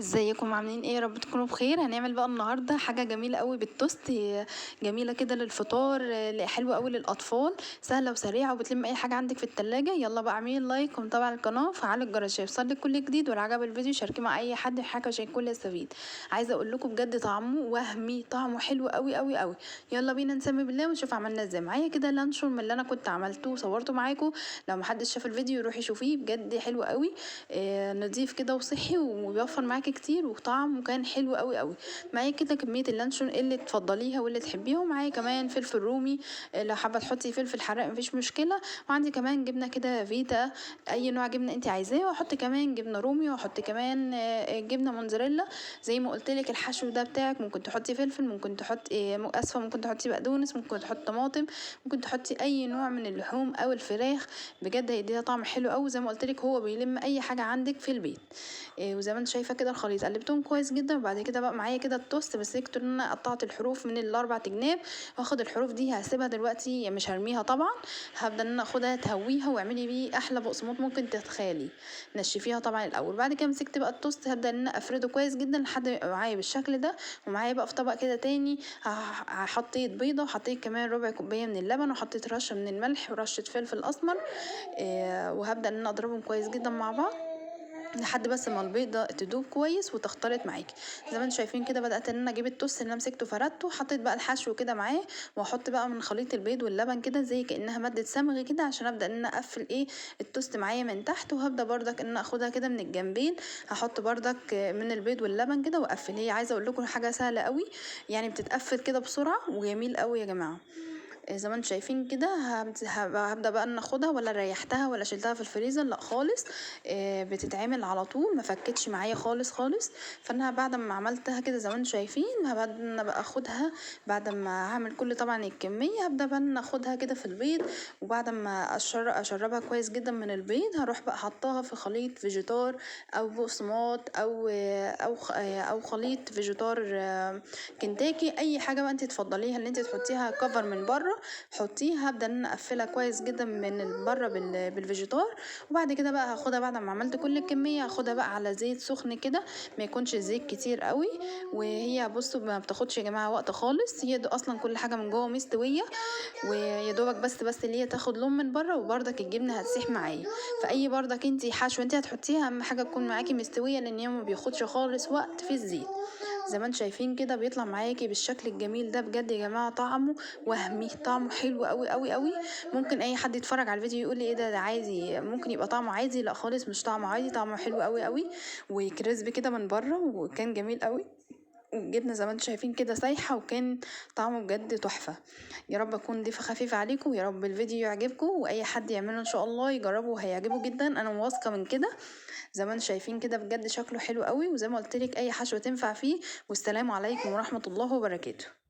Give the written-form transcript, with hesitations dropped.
ازيكم عاملين ايه؟ يا رب تكونوا بخير. هنعمل بقى النهارده حاجة جميلة قوي بالتوست، جميلة كده للفطار، حلوة قوي للاطفال، سهلة وسريعة وبتلم اي حاجة عندك في التلاجة. يلا بقى اعملي like ومتابعة القناة وفعلوا الجرس عشان يوصلك كل جديد، ولو عجب الفيديو شاركيه مع اي حد حاجة عشان الكل يستفيد. عايزه اقول لكم بجد طعمه وهمي، طعمه حلو قوي قوي قوي. يلا بينا نسمي بالله ونشوف عملنا ازاي. معايا كده لانشون من اللي انا كنت عملته وصورته معاكم، لو محدش شاف الفيديو يروح يشوفيه، بجد حلو قوي، نضيف كده وصحي وبيوفر معاكي كتير وطعمه كان حلو قوي قوي. معايا كده كمية اللانشون اللي تفضليها واللي تحبيها، ومعايا كمان فلفل رومي، لو حابة تحطي فلفل حراق مفيش مشكلة، وعندي كمان جبنه كده فيتا، اي نوع جبنه انت عايزاه، واحط كمان جبنه رومي، واحط كمان جبنه موتزاريلا. زي ما قلت لك الحشو ده بتاعك ممكن تحطي فلفل، ممكن تحطي، اسفه، ممكن تحطي بقدونس، ممكن تحطي طماطم، ممكن تحطي اي نوع من اللحوم او الفراخ، بجد هيديها طعم حلو قوي. زي ما قلت لك هو بيلم اي حاجة عندك في البيت. وزي ما انت شايفه كده الخليط قلبتهم كويس جدا. وبعد كده بقى معايا كده التوست، مسكته ان انا قطعت الحروف من الاربع جناب، واخد الحروف دي هسيبها دلوقتي مش هرميها طبعا، هبدا ان انا اخدها تهويها واعملي بيه احلى بقسماط ممكن تتخيلي. نشفيها طبعا الاول. بعد كده مسكت بقى التوست، هبدا ان انا افرده كويس جدا لحد ما يبقى معايا بالشكل ده. ومعايا بقى في طبق كده تاني حطيت بيضة، وحطيت كمان ربع كوباية من اللبن، وحطيت رشه من الملح ورشه فلفل اسمر، وهبدا ان انا اضربهم كويس جدا مع بعض لحد بس ما البيضة تدوب كويس وتختلط معاكي. زي ما انتم شايفين كده بدات ان انا اجيب التوست اللي انا مسكته فردته، حطيت بقى الحشو كده معاه، واحط بقى من خليط البيض واللبن كده زي كانها مادة صمغ كده، عشان ابدا ان انا اقفل التوست معايا من تحت. وهبدا بردك ان انا اخدها كده من الجنبين، هحط بردك من البيض واللبن كده واقفل. هي عايزه اقول لكم حاجة سهلة قوي، بتتقفل كده بسرعة وجميل قوي يا جماعة. زي ما انتم شايفين كده هبدا بقى ان اخدها، ولا ريحتها ولا شلتها في الفريزر، لا خالص، بتتعمل على طول، ما فكتش معايا خالص خالص. فانا بعد ما عملتها كده زي ما انتم شايفين هبدا ان انا بقى اخدها، بعد ما هعمل كل طبعا الكمية هبدا بقى ان اخدها كده في البيض، وبعد ما اشربها كويس جدا من البيض هروح بقى حطاها في خليط فيجيتار او بقسماط او خليط فيجيتار، كنتاكي، اي حاجة بقى انت تفضليها ان انت تحطيها cover من بره حطيها. هبدا ان انا اقفلها كويس جدا من بره بالفيجيتار. وبعد كده بقى هاخدها بعد ما عملت كل الكمية، هاخدها بقى على زيت سخن كده، ما يكونش الزيت كتير قوي. وهي بصوا ما بتاخدش يا جماعة وقت خالص، هي اصلا كل حاجة من جوه مستوية، ويا دوبك بس اللي هي تاخد لون من بره، وبردك الجبنة هتسيح معايا. فاي بردك انت حشوه انت هتحطيها اهم حاجة تكون معاكي مستوية، لان هي ما بياخدش خالص وقت في الزيت. زي ما انتم شايفين كده بيطلع معاكي بالشكل الجميل ده، بجد يا جماعة طعمه وهمي، طعمه حلو قوي قوي قوي. ممكن اي حد يتفرج على الفيديو يقول لي ايه ده، ده عادي، ممكن يبقى طعمه عادي، لا خالص مش طعمه عادي، طعمه حلو قوي قوي وكريسبي كده من بره، وكان جميل قوي. والجبنه زي ما انتم شايفين كده سايحه، وكان طعمه بجد تحفة. يا رب اكون ضيفه خفيفة عليكم، ويا رب الفيديو يعجبكم، واي حد يعمله ان شاء الله يجربه وهيعجبه جدا، انا واثقة من كده. زي ما انتم شايفين كده بجد شكله حلو قوي، وزي ما قلت لك اي حشوه تنفع فيه. والسلام عليكم ورحمة الله وبركاته.